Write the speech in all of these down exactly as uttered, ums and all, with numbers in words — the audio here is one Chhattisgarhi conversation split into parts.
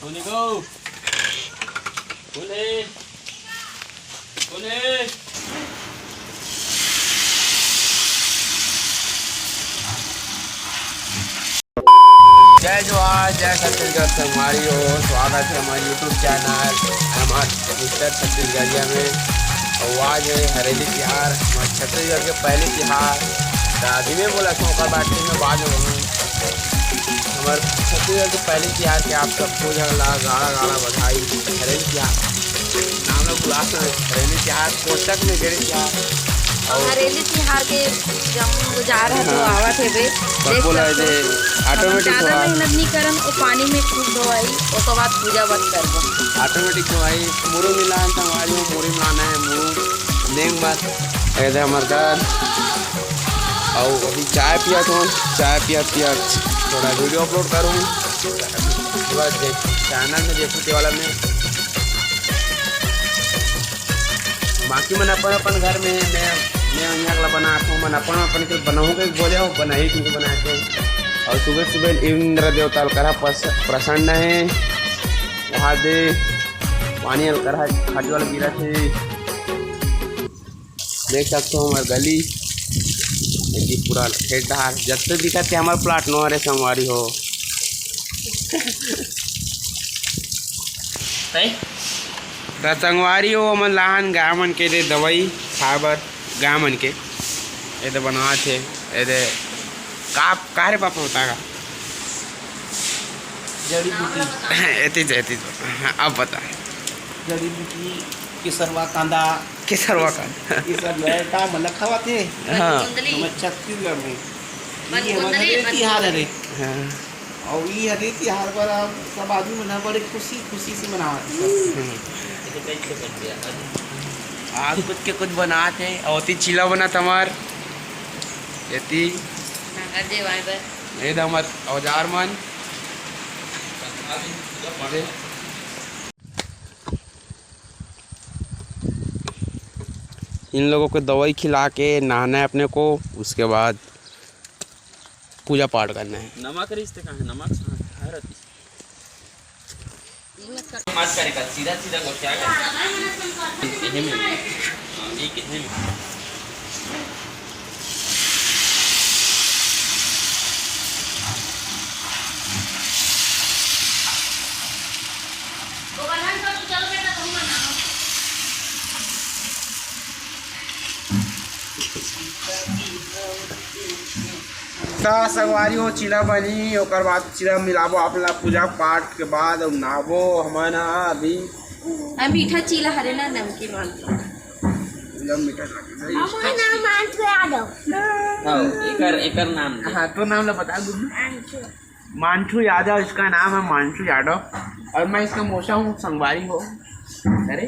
कौन है गो? कौन है? कौन है? जय जोहार, जय छत्तीसगढ़ संगवारी हो। स्वागत है हमारे YouTube चैनल हमार मिस्टर छत्तीसगढ़िया में। और आज है हरेली तिहार, हमारे छत्तीसगढ़ के पहले तिहार। तो अभी मैं बोला था, ओकर बाद फिर मैं बाद में बोलूँ। हमारे छत्तीसगढ़ के पहले तिहार के आप सबको जन ला गाड़ा गाड़ा बधाई। हरेली तिहार नाम ला बुला सकते हैं, हरेली तिहार, कोटक में गड़े तिहार। और हरेली तिहार के जम गुजार है तो हाँ। आवत है बे। सबको देख ला सकते दे, हो। हम automatic ज्यादा हुआ। मेहनत नहीं करन, वो पानी में खूब धोवाई, ओकर बाद पूजा बंद करबो। Automatic धोवाई, मुरुम मिलान संगवारी हो, मुरुम मिलाना है, मुरुम लेंग बाद, ए दे हमर घर। और अभी चाय पियत हो, चाय पियत पियत थोड़ा video upload करूँ। पूरा देख, channel में देखो के वाला में। बाकी मन अपन अपन घर में, मैं मैं यहाँ ला बनात हूँ, मन अपन अपन के बनाऊँ के बोले हो, बनाई के बनाए थे। और सुबह सुबह इंद्र देवता अलकरहा प्रस-, प्रसन्न है, वहाँ दे पानी अलकरहा खाटी वाला गिरा थे। देख सकते हो हमार गली, ये पूरा खेत डहार जत्ते दिखत है हमार plot नौ रे संगवारी हो। सही? त संगवारी हो, हमन लाहन गाय मन के दे दवाई खाए बर, गाय मन के। ए दे बनात हे, ए दे का, का रे पापा होता का? जड़ी बूटी। एती जे, एती जे। हाँ, अब बता। जड़ी बूटी, केसरवा कांदा। केसरवा कांदा। ये सब जो है, का मतलब खावत हे? हाँ। हमर छत्तीसगढ़ में। ये हमर हरे तिहार हरे। हाँ। और ये हरे तिहार पर अब सब आदमी मन ह बड़े खुशी, खुशी से मनावत हे। हम्म। आज कुछ के कुछ बनात हे, और ओती चीला बनत हमार। एती। नागर देवाय बर। ये दे हमार औजार मन। इन लोगों को दवाई खिला के नहाना है अपने को, उसके बाद पूजा पाठ करना है। नमक रिश्ते कहाँ है? नमक कहाँ है? रहती। मत करेगा, सीधा सीधा को क्या करेगा? इन्हें में, हाँ, ये कितने में? त संगवारी हो, चीला बनी, ओकर बाद चीला मिलाबो आप ला पूजा पाठ के बाद, अउ नहाबो हमन ह अभी। आ, मीठा चीला हरे ना, नमकीन वाला। एकदम मीठा लागे। हमर नाम मानसू यादव। हाँ, एकर, एकर नाम दे। हाँ, तो नाम ला बता दू। मानसू। मानसू यादव इसका नाम है, मानसू यादव। और मैं इसका मौसा हूँ, संगवारी हो। अरे,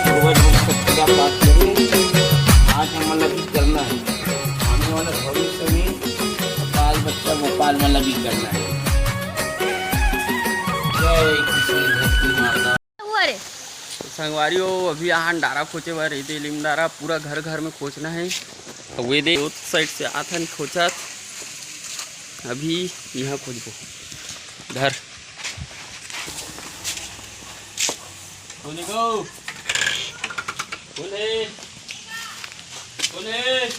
पूर्वज मन से पूजा पाठ करूँ। आज हमन ला भी करना है। आने वाला भविष्य में बाल बच्चा गोपाल मन ला भी करना है। जय कृष्ण धरती माता। हुआ रे। संगवारी हो, अभी आहन डारा खोचे बर, एदे लीम डारा पूरा घर घर में खोचना है। तो वे दे उस side से आथन खोचत, अभी यहाँ खोचबो। धर। कौन है गो? कौन है? कौन है?